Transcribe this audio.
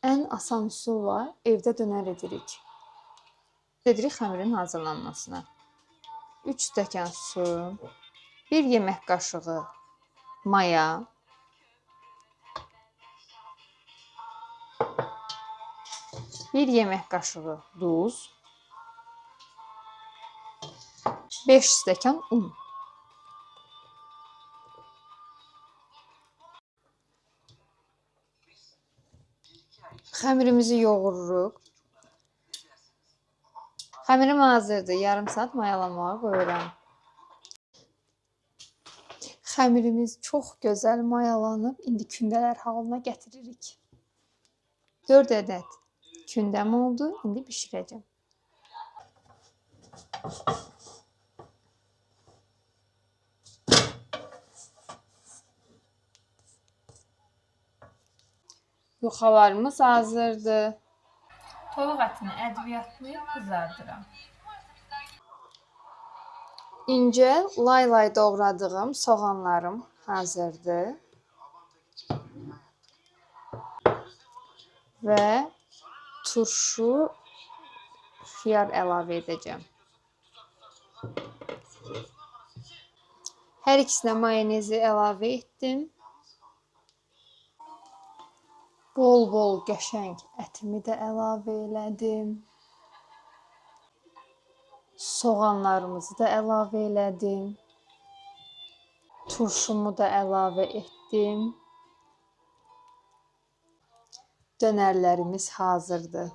Ən asan üsulla evdə dönər edirik. Edirik xəmirin hazırlanmasına. 3 stəkan su, 1 yemək qaşığı maya, 1 yemək qaşığı duz, 5 stəkan un. Xəmirimizi yoğururuq. Xəmirim hazırdır. Yarım saat mayalanmağa qoyuram. Xəmirimiz çox gözəl mayalanıb. İndi kündələr halına gətiririk. 4 ədəd kündəm oldu. İndi bişirəcəm. Yuxalarımız hazırdır. Toyuq ətini ədviyyatlayıb qızardıram. İncə lay-lay doğradığım soğanlarım hazırdır. Və turşu xiyar əlavə edəcəm. Hər ikisinə mayonezi əlavə etdim. Bol-bol qəşəng ətimi də əlavə elədim. Soğanlarımızı da əlavə elədim. Turşumu da əlavə etdim. Dönərlərimiz hazırdır.